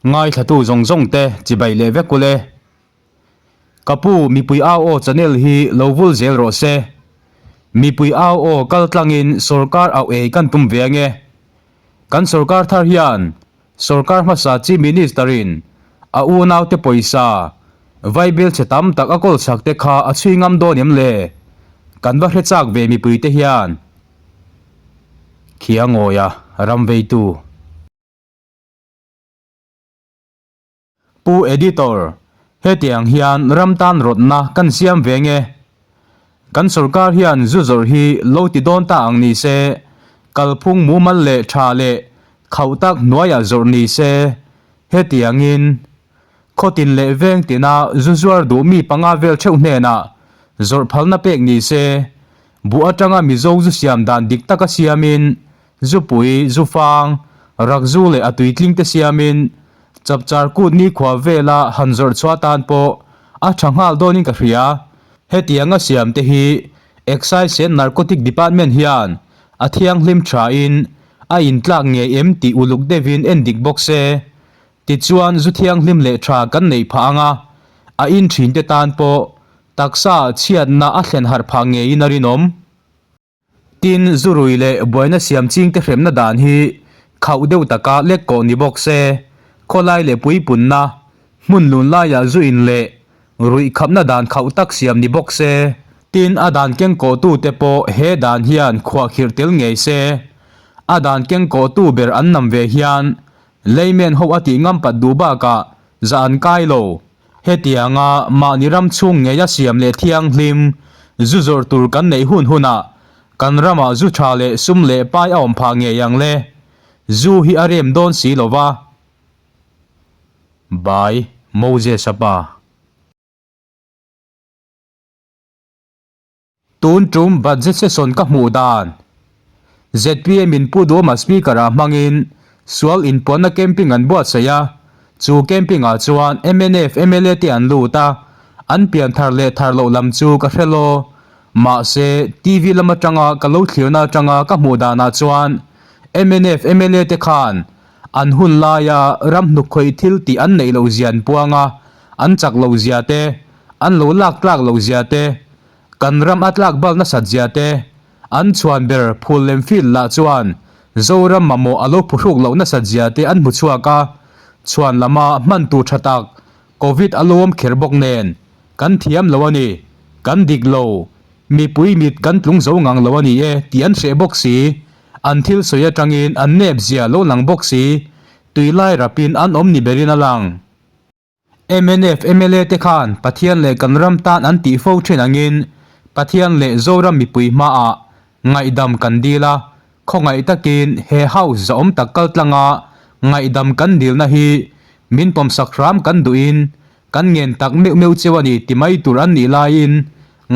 Ngaithlatu zawng zawng te chibai leh vek ule. Ka pu mipui au aw channel hi lo vul zel rawh se. Mipui au aw kal tlangin sorkar auh ei kan tum ve ange. Kan sorkar thar hian sorkar hmasa Chief Minister in a unaute pawisa vaibel chhe tam tak a kawl chak te kha a chhui ngam dawn em le? Kan va hre chak ve mipui te hian. Khiangawia ram veitu. Pu Editor, hetiang hian ram tan rawtna kan siam ve nge? Kan sorkar hian zu zawrh hi lo ti dawn ta ang ni se, kalphung mumal leh tha leh khauh tak hnuaiah zawrh ni se, hetiangin khawtin leh veng tina zu zuar duh mi panga vel theuh hnenah zawrh phalna pek ni se, buh atanga Mizo zu siam dan dik taka siamin Zupui, zufang, rakzu leh a tuitling te siamin Chapchar kut nikhua vela han zawrh chhuah tan pawh a tha nghal dawnin ka hria. Hetianga siam te hi Excise and Narcotic Department hian a thianghlim thain a intlak ngei em tih uluk deuhin en dik bawk se. Tichuan zu thianghlim leh tha kan neih phah anga a in thin te tan pawh taksa chhiatna a thlen harh phah ngeiin a rinawm. Tin, zurui leh buaina siam chingte hremna dan hi khauh deuh taka lek kawh ni bawk se, khawlai leh puipunna, hmun lun laiah zu in leh ruih khapna dan khauh tak siam ni bawk se. Tin, a dan kengkawhtute pawh he dan hian khuahkhirh tel ngei se, a dan kengkawhtu ber an nam ve hian layman ho a tih ngam pat duh bakah zah an kai lo. Hetianga mahni ram chhung ngeia siam leh thianghlim zu zawrh tur kan neih hun hunah kan ramah zu tha leh sum leh pai a awm phah ngei ang le. Zu hi a rem dawn si lo va. By Moses-a pa. Tun tum budget session ka hmuh dan. Zpm in Pu Duhawma speaker ah hmangin sual inpuanna camping an buatsaih a, chu camping ah chuan mnf mla te an lut a, an pian thar leh thar loh lam chu ka hre lo. Mahse, TV lam atanga ka lo thlirna atanga ka hmuh danah chuan mnf mla te khan an hun laia ram hnuk khawih thil tih an neih loh zia an puang a, an chak loh zia te, an lo lak tlak loh zia te, Kan ram a tlak bal nasat zia te, an chhuan ber phul lem field lah chuan Zoram mamawh a lo phuhruk loh nasat zia te an hmu chhuak a, chhuan lama hman tur tha tak Covid a lo awm kher bawk nen kan thiam lo a ni, kan dik lo, mipui mit kan tlung zo ngang lo a ni e tih an hreh bawk si, an thil sawi atangin an nep zia lo lang bawk si, tui lai rapin an awm ni berin a lang. Mnf mla te khan Pathian leh kan ram tan an tih fo thin angin Pathian leh Zoram mipui hmaah ngaihdam kan dil a, khawngaih takin he house zahawm tak kal tlanga ngaihdam kan dilna hi min pawmsak hram kan duhin kan ngen tak meuh meuh cheu a ni ti mai tur an nih laiin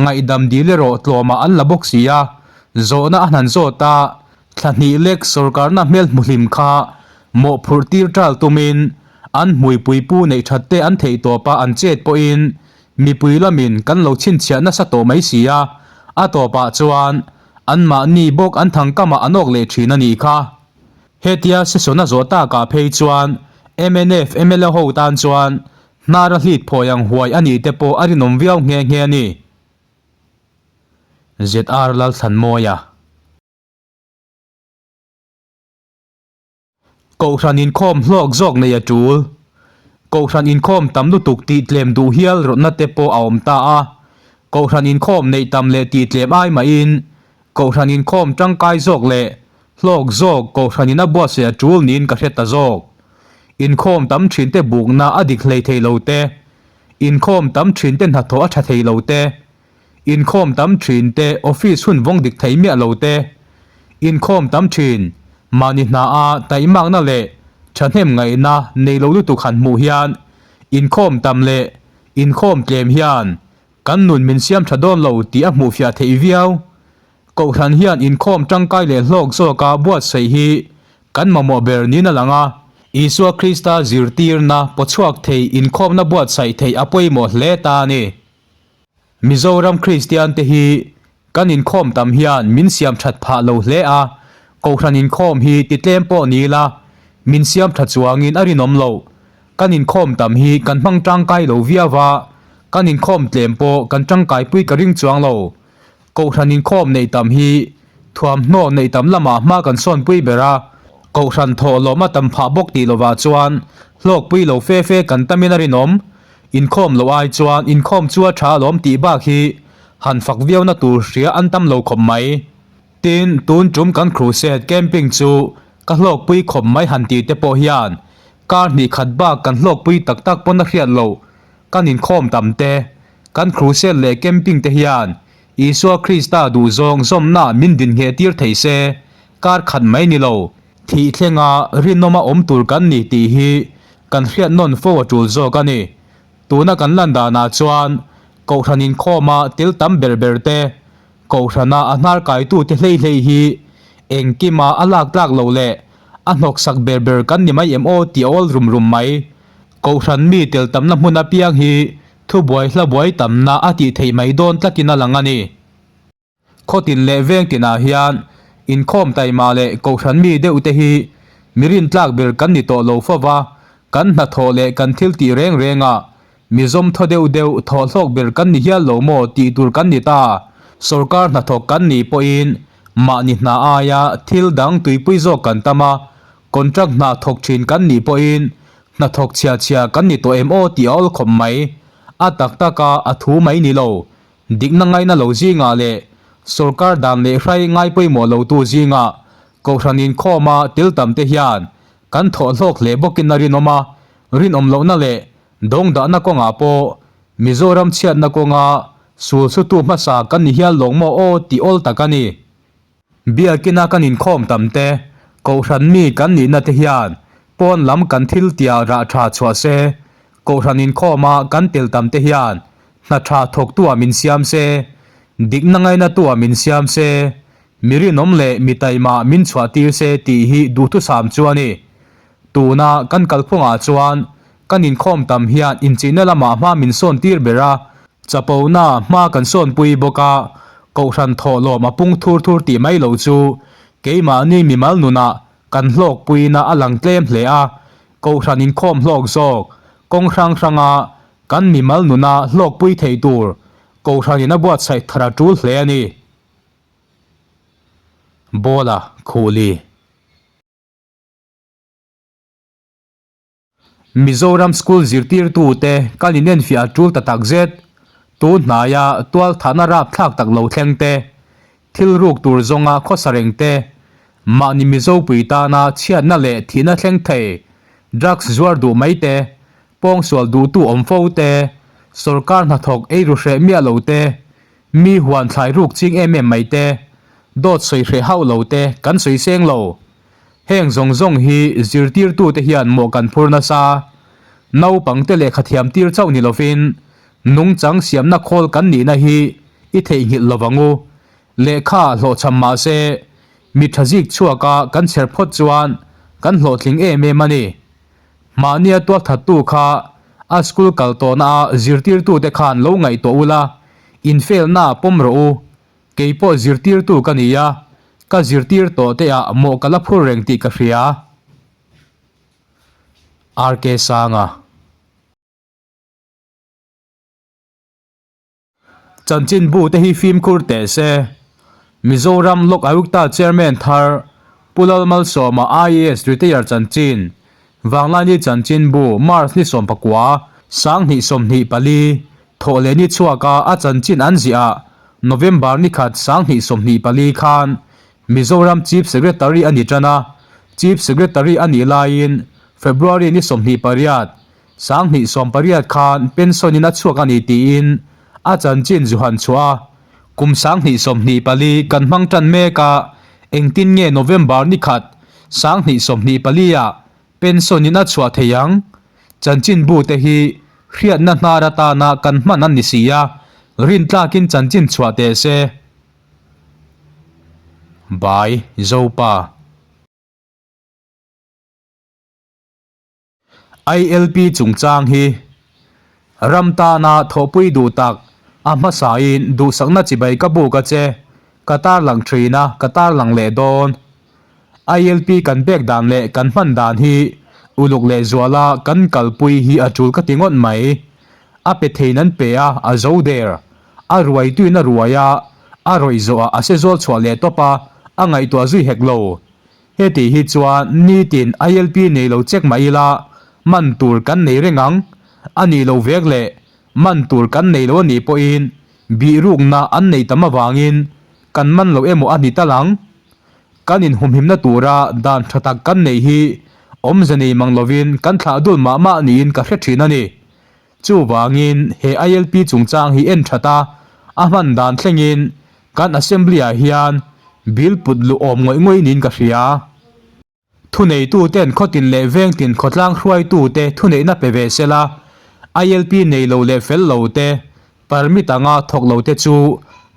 ngaihdam dil erawh tlawmah an la bawk si a, zawhna a hnan zawt a. Thla hnih lek sorkarna hmel hmuhlim kha mawhphurh tir ṭal tumin an hmuipui pu neih ṭhat te an theih tawpa an chet pawhin mipui lamin kan lo chhinchhiah nasa tawh mai si a, a tawpah chuan anmahni bawk an thangkamah an awk leh ṭhin a nih kha. Hetia session a zawh takah phei chuan mnf mla ho tan chuan hnar a hlit phawi ang huai a nih te pawh a rinawm viau nghe nghe a ni. ZR Lalthlanmawia. Kohhran inkhawm hlawk zawk nei a tul. Kohhran inkhawm tam lutuk tih tlem duh hial rawtna te pawh a awm ta a. Kohhran inkhawm neih tam leh tih tlem ai mahin Kohhran inkhawm tangkai zawk leh hlawk zawk Kohhran in a buatsaih a tul niin ka hre ta zawk. Inkhawm tam thin te bukna a dik hlei thei lo te, inkhawm tam thin te hnathawh a tha thei lo te, Inkhawm tam thin te, office hun vawng dik thei miah lo te, inkhawm tam thin, mahni hna a taihmakna leh thahnem ngaihna nei lo lutuk han hmuh hian inkhawm tam leh inkhawm tlem hian kan nun min siam tha dawn lo tih a hmuhfiah theih viau. Kohhran hian inkhawm tangkai leh hlawk zawka buatsaih hi kan mamawh ber niin a lang a. Isua Krista zirtirna pawchhuak thei inkhawmna buatsaih theih a pawimawh hle ta a ni. Mizoram Kristian te hi kan inkhawm tam hian min siam that phah lo hle a, Kohhran inkhawm hi ti tlem pawh ni ila min siam tha chuangin a rinawm lo. Kan inkhawm tam hi kan hmang tangkai lo viau a, kan inkhawm tlem pawh kan tangkaipui ka ring chuang lo. Kohhran inkhawm neih tam hi thuamhnaw neih tam lamah hma kan sawnpui ber a, kohhran thawhlawm a tam phah bawk tih lovah chuan hlawkpui lo fe fe kan tamin a rinawm. Inkhawm loh ai chuan inkhawm chu a tha alawm tih bak hi han fak viauna tur hria an tam lo khawp mai. Tin, tun tum kan crusade camping chu ka hlawkpui khawp mai han tih te pawh hian kar hnih khat bak kan hlawkpui tak tak pawn a hriat loh. Kan inkhawm tam te, kan crusade leh camping te hian Isua Krista duhzawng zawmna min dinhngheh tir thei se, kar khat mai ni lo. Thih thlenga rinawma awm tur kan ni tih hi kan hriat nawn fo a tul zawk a ni. Tuna kan lan danah chuan Kohhran inkhawma tel tam ber ber te, Kohhrana a hnar kaitute hlei hlei hi engkima a lak tlak loh leh a hnawksak ber ber kan ni mai em aw tih a awl rum rum mai. Kohhran mi tel tamna hmun apiang hi thubuai hlabuai tamna a tih theih mai dawn tlatin a lang a ni. Khawtin leh veng tinah hian inkhawm taima leh kohhran mi deuh te hi mi rintlak ber kan ni tawh lo fo va, kan hnathawh leh kan thil tih reng rengah mi zawmthaw deuh deuh thawhhlawk ber kan ni hial lo maw tih tur kan ni ta. Sorkar hnathawk kan nih pawhin mahni hna aia thil dang tuipui zawk kan tam a, contract hna thawk thin kan nih pawhin hnathawk chhia chhia kan ni tawh em aw tih a awl khawp mai. A tak taka a thu mai ni lo. Dikna ngaina lo zingah leh sorkar dan leh hrai ngai pawimawh lotu zingah Kohhran inkhawma tel tam te hian kan thawh hlawk hle bawkin a rinawm a, rinawm lohna leh dawngdahna kawngah pawh Mizoram chhiatna kawnga sulsutu hmasa kan ni hial lawng maw aw tih awl tak a ni. Biakina kan inkhawm tam te, Kohhran mi kan nihna te hian pawn lam kan thil tia rah tha chhuah se, Kohhran inkhawma kan tel tam te hian hna tha thawktua min siam se, dikna ngainatua min siam se, mi rinawm leh mi taima min chhuah tir se tih hi duhthusam chu a ni. Tuna kan kalphungah chuan kan inkhawm tam hian inchihna lamah hma min sawn tir ber a, chapona hma kan sawnpui bawk a, kohhran thawhlawm a pung thur thur tih mai lo chu keimahni mimal nunah kan hlawkpuina a lang tlem hle a, kohhran inkhawm hlawk zawk kawng hrang hranga kan mimal nuna hlawkpui thei tur kohhranin a buatsaih thar a tul hle a ni. Bawla Khuhli. Mizoram School zirtirtute kan inenfiah a tul ta tak zet. Tun hnaia tual thahna rapthlak tak lo thleng te, thil ruk tur zawnga khawsa reng te, mahni Mizopui tana chhiatna leh thihna thleng thei, drugs zuar duh mai te, pawngsual duhtu awm fo te, sorkar hnathawk eiru hreh miah lo te, mi huan thlai ruk ching em em mai te, dawt sawi hreh hauh lo te kan sawi seng lo. Heng zawng zawng hi zirtirtute hian mawh kan phur nasa. Naupangte lehkha thiam tir chauh ni lovin nungchang siamna khawl kan nihna hi i theihnghilh lo vang u. Lehkha hlawhchham mah se, mi tha zik chhuaka kan chher phawt chuan kan hlawhtling em em a ni. Mahnia tualthattu kha a school kal tawhna a zirtirtute khan lo ngaihtuah ula, infelna pawm rawh u. Kei pawh zirtirtu ka ni a, ka zirtir tawh te ah mawh ka la phur reng tih ka hria. RK Sanga. Chanchinbu te hi fimkhur teh se. Mizoram Lok Ayukta Chairman thar Pu Lalmalsawma IAS Retire chanchin Vanglaini chanchinbu March ni 19, 2024, Thawhlehni chhuaka a chanchin an ziah November ni khat 2024 khan Mizoram Chief Secretary a ni tan a, Chief Secretary a nih laiin February ni 28, 2018 khan pension in a chhuak a ni tiin a chanchin zu han chhuah a, kum 2024 kan hmang tan mek a, engtin nge November ni khat 2024 ah pension in a chhuah thei ang? Chanchinbu te hi hriatna hnar atana kan hman an ni si a, rintlakin chanchin chhuah teh se. By Zopa. ILP chungchang hi ram tana thawhpui duh tak a hmasain duhsakna chibai ka buk a che, ka tarlang thin a, ka tarlang leh dawn. ILP kan pek dan leh kan hman dan hi Uluk lehzuala kan kalpui hi a tul ka ti ngawt mai. A pe theiin an pe a, a zo der. A ruaituin a ruai a, a rawih zawhah a se zual chhuah leh tawp a, a ngaihtuah zui hek lo. Heti hi chuan nitin ILP nei lo check mah ila man tur kan nei reng ang. A nih loh vek leh man tur kan nei lo a nih pawhin bihrukna an neih tam avangin kan man lo emaw a ni tal ang. Kan inhumhimna tura dan tha tak kan neih hi awmze nei mang lovin kan thlah dul mah mah niin ka hre thin a ni. Chuvangin he ILP chungchang hi en that a, a hman dan thlengin kan Assembly-ah hian bill put luh awm ngawih ngawih niin ka hria. Thuneituten khawtin leh vengtin khawtlang hruaitute thuneihna pe ve sela, ILP nei lo leh fel lo te, permit anga thawk lo te chu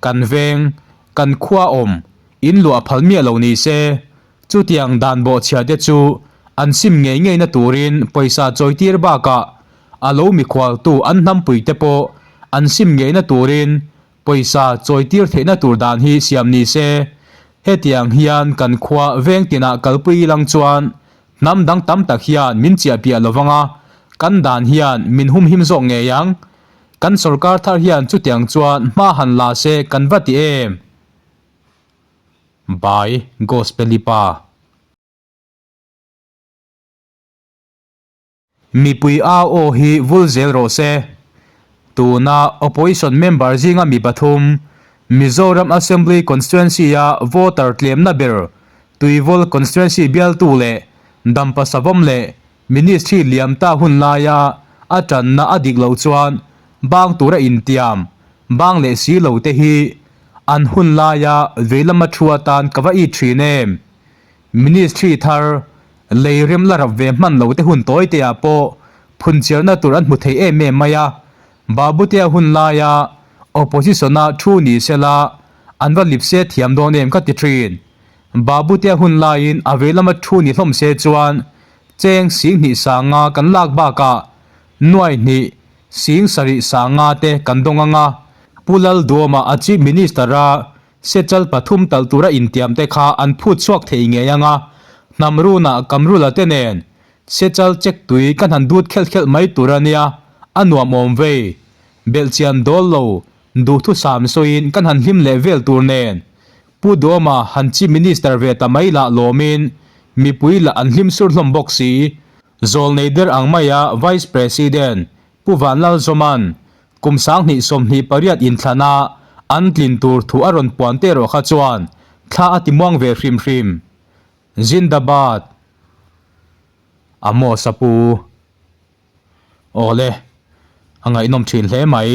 kan veng, kan khua awm, in luah phal miah lo ni se. Chutiang dan bawhchhia te chu an sim ngei ngeina turin pawisa chawitir bakah a lo mikhualtu an hnampui te pawh an sim ngeina turin pawisa chawitir theihna tur dan hi siam ni se. Hetiang hian kan khua veng tinah kalpui ilang chuan hnam dang tam tak hian min chiah piah lo vang a, kan dan hian min humhim zawk ngei ang. Kan sorkar thar hian chutiang chuan hma han la se kan va ti em? By Gospeli pa. Mipui au aw hi vul zel rawh se. Tuna Opposition member zinga mi pathum, Mizoram Assembly Constituency-a voter tlemna ber Tuivawl Constituency bialtu leh Dampa Savawm leh Ministry liam ta hun laia a tanna a dik loh chuan bang tura intiam bang leh si lo te hi an hun laia veilama thu atan ka va it thin em? Ministry thar lei rem la rap ve hman lo te hun tawi te ah pawh phunchiarna tur an hmu thei em em mai a, Babutea hun laia opposition-a thu ni sela an va lip se thiam dawn em ka ti thin. Babutea hun laiin a veilama thu ni hlawm se chuan cheng 20 sanga kan lak bakah nuai hnih 70 sanga te kan dawng ang a. Pu Lalduama a Chief Minister-a Sechal pathum talh tura intiam te kha an phut chhuak thei ngei ang a, hnam runah Kamrula te nen Sechal check tui kan han dut khelh khelh mai tur a nia, a nuam awm vei. Belhchian dawl lo, duhthusam sawiin kan han hlim leh vel tur nen. Pu Duama han Chief Minister ve ta mai lah lawmin mipui lah an hlim sur hlawm bawk si. Zawlnei der ang maia Vice President Pu Vanlalzawma'n Kum 2028 inthlana an tlin tur thu a rawn puan teh erawh kha chuan thla a ti muang ve hrim hrim. Zindabad! Amos a pu. Awle, a ngaihnawm thin hle mai.